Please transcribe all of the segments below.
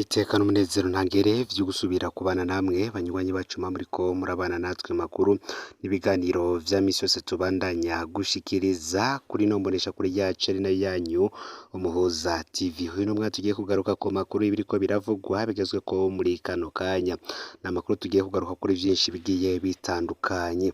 Niteka n'umunezero ntangere vyo gusubira kubana namwe banywanyi bacu muriko murabana natwe makuru n'ibiganiro vya misi yose tubandanya gushikiriza kuri ino mboneshakure yacu ari nayo yanyu Umuhuza TV. Uyu n'umwanya tugiye kugaruka ku makuru y'ibiriko biravugwa bigezweko muri kano kanya. Ni amakuru tugiye kugaruka kuri vyinshi bigiye bitandukanye.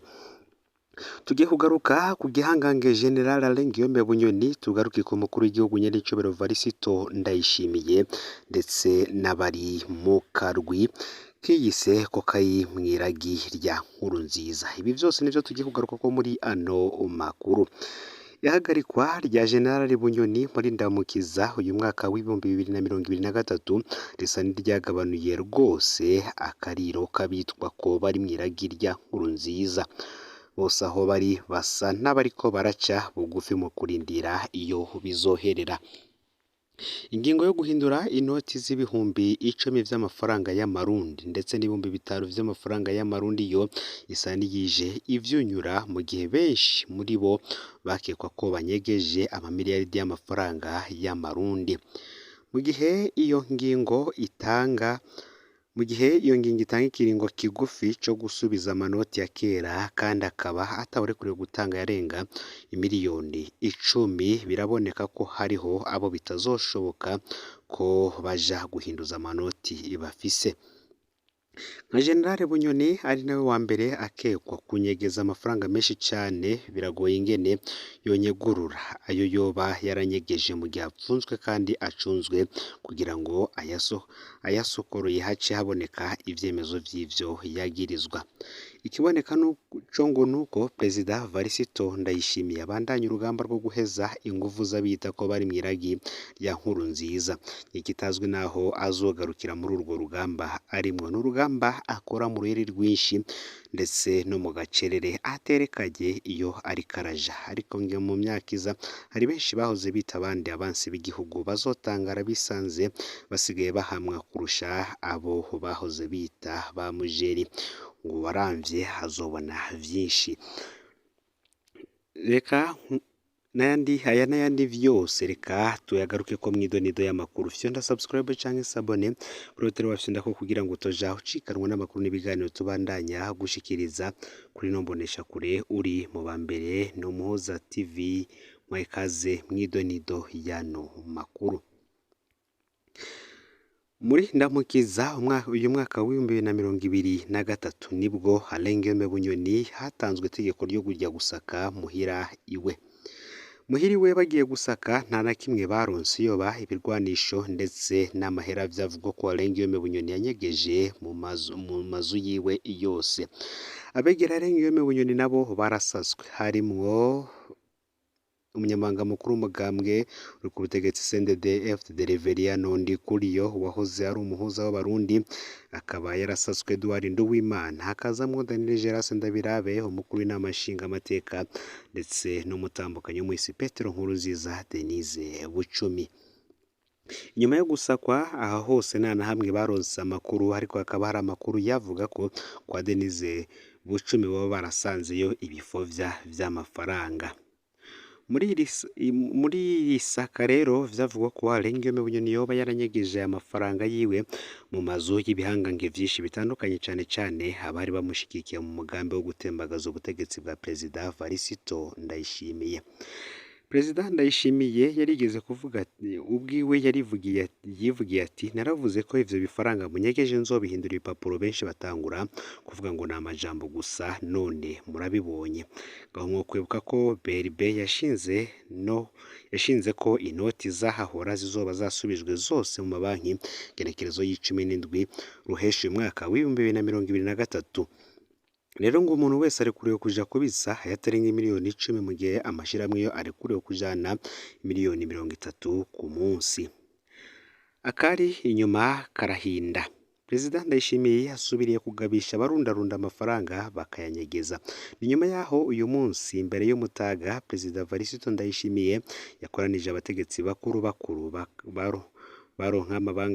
Tugiye kugaruka ku gihangange General Alain Guillaume Bunyoni, tugaruke ku mukuru w'igihugu nyenicubahiro Varisito Ndayishimiye ndetse n'abari mu karwi kiyise ko kari mw'iragi rya Nkurunziza. Ibi vyose nivyo tugiye kugarukako muri ano makuru. Ihagarikwa rya General Bunyoni muri Ndamukiza uyu mwaka w'2023 risa n'iryagabanuye rwose akariro k'abitwa ko bari mw'iragi rya Nkurunziza. Bose aho bari basa n'abariko baraca bugufi mu kurindira iyo bizoherera. Ingingo yo guhindura inoti z'ibihumbi 10 vy'amafaranga y'amarundi ndetse n'5.000 vy'amafaranga y'amarundi yo isa n'iyije ivyunyura mu gihe benshi muri bo bakekwa ko banyegeje amamiliyaridi y'amafaranga y'amarundi. Mu gihe iyo ngingo itanga mu gihe iyo ngingo itanga ikiringo kigufi co gusubiza amanoti ya kera kandi akaba atawurekuriwe gutanga ayarenga imiliyoni 10, biraboneka ko hariho abo bitazoshoboka ko baja guhinduza amanoti bafise. Nka General Bunyoni ari nawe wa mbere akekwa kunyegeza amafaranga menshi cane, biragoye ingene yonyegurura ayo yoba yaranyegeje mu gihe apfunzwe kandi acunzwe kugira ngo ayasokoroye hace haboneka ivyemezo vy'ivyo yagirizwa. Ikiboneka co ngo nuko Perezida Varisito Ndayishimiye abandanya urugamba rwo guheza inguvu z'abiyita ko bari mw'iragi rya Nkurunziza. Ikitazwi naho azogarukira muri urwo rugamba arimwo. N'urugamba akora mu ruyeri rwinshi ndetse no mu gacerere aterekanye iyo ariko araja. Ariko ngo mu myaka iza hari benshi bahoze bita abandi abansi b'igihugu bazotangara bisanze basigaye bahamwa kurusha abo bahoze bita ba mujeri. Ngo uwaramvye azobona vyinshi. Reka n'ayandi aya n'ayandi vyose reka tuyagarukeko mw'idonido y'amakuru. Fyonda subscribe canke s'abonner kuri hoteli wafyondako kugira ngo utoja ucikanwa n'amakuru n'ibiganiro tubandanya gushikiriza kuri ino mboneshakure. Uri mu ba mbere ni Umuhuza TV, mwaha ikaze mw'idonido y'ano makuru. Muri Ndamukiza uyu mwaka w'2023 nibwo Alain Guillaume Bunyoni hatanzwe itegeko ryo kuja gusaka muhira iwe. Muhira iwe bagiye gusaka nta na kimwe baronse yoba ibirwanisho ndetse n'amahera vyavugwa ko Alain Guillaume Bunyoni yanyegeje mu mazu yiwe yose. Abegera Alain Guillaume Bunyoni nabo barasaswe harimwo umunyamabanga mukuru w'umugambwe uri ku butegetsi CNDD FDD Reverien Ndikuriyo wahoze ari umuhuza w'abarundi akaba yarasaswe Edouard Nduwimana, hakazamwo Daniel Gerase Ndabirabe umukuru w'inama nshingamateka ndetse n'umutambukanyi w'umuhisi Petero Nkurunziza Denise Bucumi. Inyuma yo gusakwa aha hose nta na hamwe baronse amakuru, ariko hakaba hari amakuru yavuga ko kwa Denise Bucumi boba barasanzeyo ibifovya vy'amafaranga. Muri iri saka rero vyavugwa ko Alain Guillaume Bunyoni yoba yaranyegeje amafaranga yiwe mu mazu y'ibihangange vyinshi bitandukanye cane cane abari bamushigikiye mu mugambi wo gutembagaza ubutegetsi bwa Perezida Varisito Ndayishimiye. Perezida Ndayishimiye yarigeze kuvuga ubwiwe yarivugiye yivugiye ati: "Naravuze ko ivyo bifaranga munyegeje nzobihindura ibipapuro, benshi batangura kuvuga ngo ni amajambo gusa, none murabibonye." Ngaho mwokwibuka ko BRB yashinze ko inoti zahahora zizoba zasubijwe zose mu mabanki genekerezo y'17 Ruheshi uyu mwaka w'2023. Rero ngo umuntu wese arekuriwe kuja kubitsa ayatarenga imiliyoni 10, mu gihe amashirahamwe yo arekuriwe kujana miliyoni 30 ku munsi. Akari inyuma karahinda. Perezida Ndayishimiye yasubiriye kugabisha abarundarunda amafaranga bakayanyegeza. Ni nyuma yaho uyu munsi imbere y'umutaga Perezida Varisito Ndayishimiye yakoranije abategetsi bakuru bakuru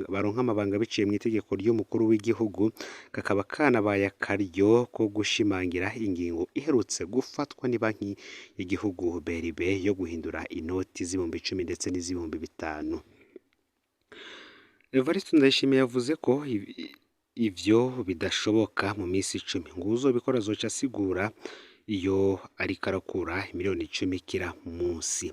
baronka amabanga biciye mw'itegeko ry'umukuru w'igihugu, kakaba kanabaye akaryo ko gushimangira ingingo iherutse gufatwa n'ibanki y'igihugu BRB yo guhindura inoti z'ibihumbi 10 ndetse n'iz'ibihumbi 5. Evariste Ndayishimiye yavuze ko ivyo bidashoboka mu minsi 10, ngo uwuzobikora azoca asigura iyo ariko arakura imiliyoni 10 kira munsi.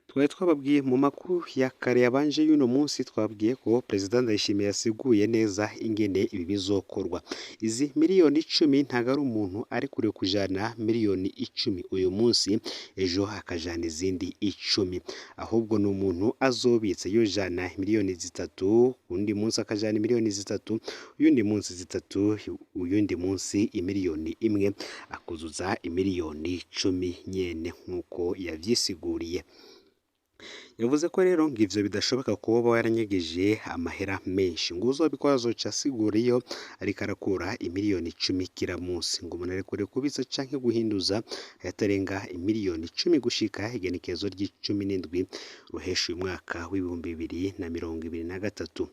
Twari twababwiye mu makuru ya kare yabanje y'uno munsi, twabwiye ko Perezida Ndayishimiye yasiguye neza ingene ibi bizokorwa. Izi miliyoni 10 ntago ari umuntu arekuriwe kujana miliyoni 10 uyu munsi, ejo akajana izindi 10, ahubwo ni umuntu azobitsa yojana miliyoni 3, uwundi munsi akajana imiliyoni 3, uyundi munsi 3, uyundi munsi imiliyoni 1, akuzuza imiliyoni 10 nyene nk'uko yavyisiguriye. Yavuze ko rero ngo ivyo bidashoboka kuba waranyegeje amahera menshi, ngo uwuzobikora azoca asigura iyo ariko arakura imiliyoni 10 kira munsi, ngo umuntu arekuriwe kubitsa canke guhinduza ayatarenga imiliyoni 10 gushika igenekerezo ry'icumi n'indwi ruhesha uyu mwaka w'2023.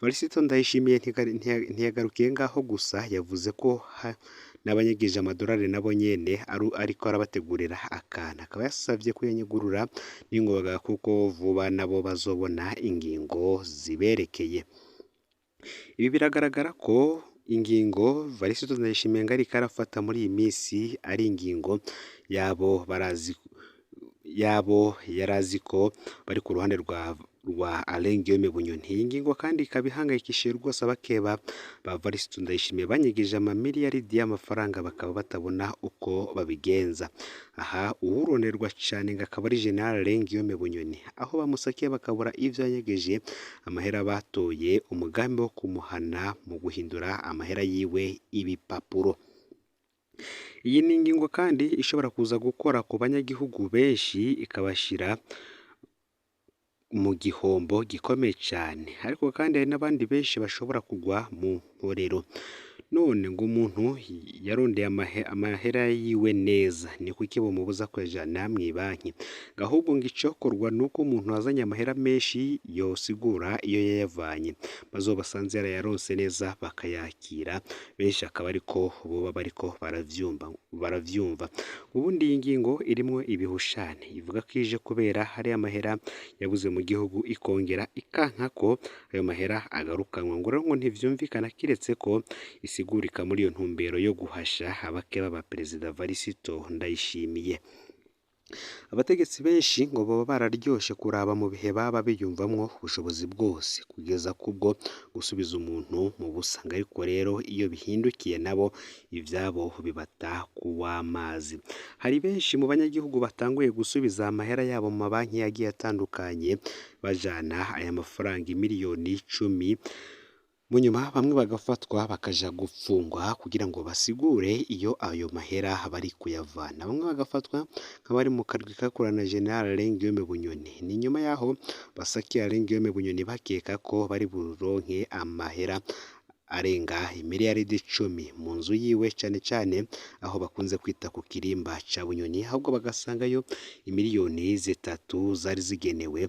Varisito Ndayishimiye ntiyagarukiye ngaho gusa, yavuze ko n'abanyegeje amadolari nabo nyene ariko arabategurira akantu, akaba yasavye kuyanyugurura n'ingoga kuko vuba nabo bazobona ingingo ziberekeye. Ibi biragaragara ko ingingo Varisito Ndayishimiye ngo ariko arafata muri iyi minsi ari ingingo yabo barazi, yabo yarazi ko bari ku ruhande rwa Alain Guillaume Bunyoni. Iyi ngingo kandi ikaba ihangayikishije rwose abakeba ba Varisito Ndayishimiye banyegeje amamiliyaridi y'amafaranga bakaba batabona uko babigenza. Aha uwuronderwa cane ngo akaba ari General Alain Guillaume Bunyoni, aho bamusakiye bakabura ivyo yanyegeje, amahera batoye umugambi wo kumuhana mu guhindura amahera yiwe ibipapuro. Iyi ni ingingo kandi ishobora kuza gukora ku banyagihugu benshi ikabashira mu gihombo gikomeye cane, ariko kandi hari n'abandi benshi bashobora kugwa mu mporero. None ngo umuntu yarondeye amahera yiwe neza, ni kuki bomubuza kuyajana mw'ibanki? Ngo ahubwo ngo icokorwa nuko umuntu azanye amahera menshi yosigura iyo yayavanye, bazobasanze yarayaronse neza bakayakira, benshi akaba ariko boba bariko baravyumva. Ubundi iyi ngingo irimwo ibihushane, ivuga ko ije kubera hari amahera yabuze mu gihugu, ikongera ikanka ko ayo mahera agarukanwa, ngo rero ngo ntivyumvikana kiretse ko isigurika muri iyo ntumbero yo guhasha abakeba ba Perezida Varisito Ndayishimiye. Abategetsi benshi ngo baba bararyoshe kuraba mu bihe baba biyumvamwo ubushobozi bwose kugeza kubwo gusubiza umuntu mu busa, ngo ariko rero iyo bihindukiye nabo ivyabo bibata kuw'amazi. Hari benshi mu banyagihugu batanguye gusubiza amahera yabo mu mabanki yagiye atandukanye, bajana aya mafaranga imiliyoni 10, mu nyuma bamwe bagafatwa bakaja gupfungwa kugira ngo basigure iyo ayo mahera bari kuyavana, bamwe bagafatwa nk'abari mu karwi kakorana na General Alain Guillaume Bunyoni. Ni nyuma yaho basakiye Alain Guillaume Bunyoni bakeka ko bari buronke amahera arenga imiliyaridi 10 mu nzu yiwe, cane cane aho bakunze kwita ku kirimba ca Bunyoni, ahubwo bagasangayo imiliyoni 3 zari zigenewe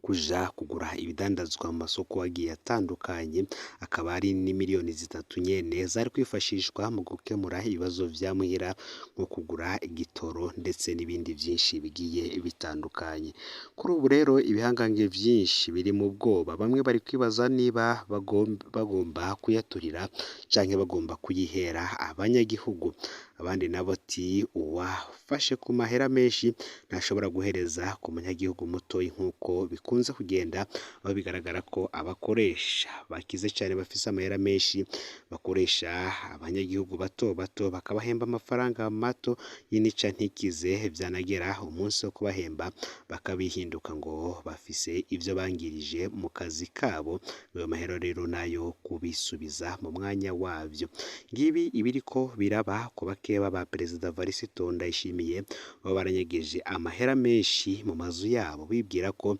kuja kugura ibidandazwa mu masoko agiye atandukanye, akaba ari n'imiliyoni 3 nyene zari kwifashishwa mu gukemura ibibazo vya muhira nko kugura igitoro ndetse n'ibindi vyinshi bigiye bitandukanye. Kuri ubu rero ibihangange vyinshi biri mu bwoba, bamwe bari kwibaza niba bagomba kuyaturira canke bagomba kuyihera abanyagihugu, abandi nabo ati uwafashe ku mahera menshi ntashobora guhereza ku munyagihugu mutoyi nk'uko bikunze kugenda, aho bigaragara ko abakoresha bakize cane bafise amahera menshi bakoresha abanyagihugu bato bato bakabahemba amafaranga mato y'inica ntikize, vyanagera umunsi wo kubahemba bakabihinduka ngo bafise ivyo bangirije mu kazi kabo, ayo mahera rero nayo kubisubiza mu mwanya wavyo. Ngibi ibiriko biraba ku bakeba ba Perezida Varisito Ndayishimiye, baba baranyegeje amahera menshi mu mazu yabo bibwira ko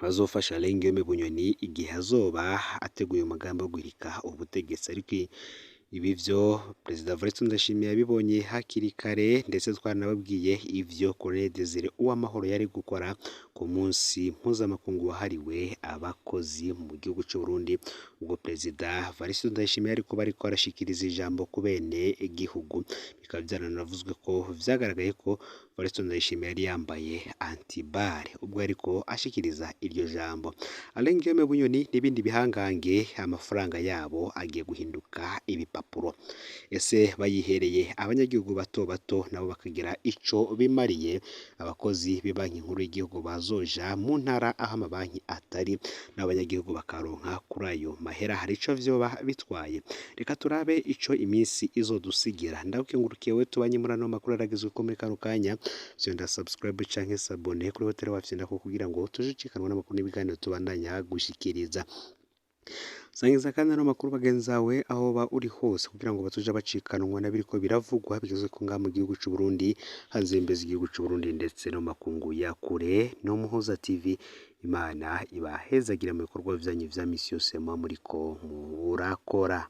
bazofasha Alain Guillaume Bunyoni igihe azoba ateguye umugambi wo guhirika ubutegetsi, ariko Ibi vyo Perezida Evariste Ndayishimiye yabibonye hakiri kare, ndetse twaranababwiye ivyo Colonel Desire Uwamahoro yari gukora ku munsi mpuzamakungu wahariwe abakozi mu gihugu c'u Burundi, ubwo Perezida Evariste Ndayishimiye yariko bariko arashikiriza ijambo ku bene gihugu. Bikaba vyaranavuzwe ko vyagaragaye ko Evariste Ndayishimiye yari yambaye antibare ubwo yariko ashikiriza iryo jambo. Alain Guillaume Bunyoni n'ibindi bihangange amafaranga yabo agiye guhinduka ibipapuro. Ese bayihereye abanyagihugu bato bato nabo bakagira ico bimariye? Abakozi b'ibanki nkuru y'igihugu bazoja mu ntara aho amabanki atari, n'abanyagihugu bakaronka kuri ayo mahera, hari ico vyoba bitwaye? Reka turabe ico iminsi izodusigira. Ndagukengurukiye wewe tubanye muri ano makuru aragezweko muri kano kanya. Fyonda subscribe canke s'abonner kuri hoteli wafyondako kugira ngo tuje ucikanwa n'amakuru n'ibiganiro tubandanya gushikiriza. Sangiza kandi ano makuru bagenzi bawe aho ba uri hose kugira ngo batuja bacikanwa n'abiriko biravugwa bigezweko ngaha mu gihugu c'u Burundi, hanze y'imbibe z'igihugu c'u Burundi ndetse no mu makungu ya kure. No Muhuza TV, Imana ibahezagire mu bikorwa vyanyu vya misi yose muba muriko murakora.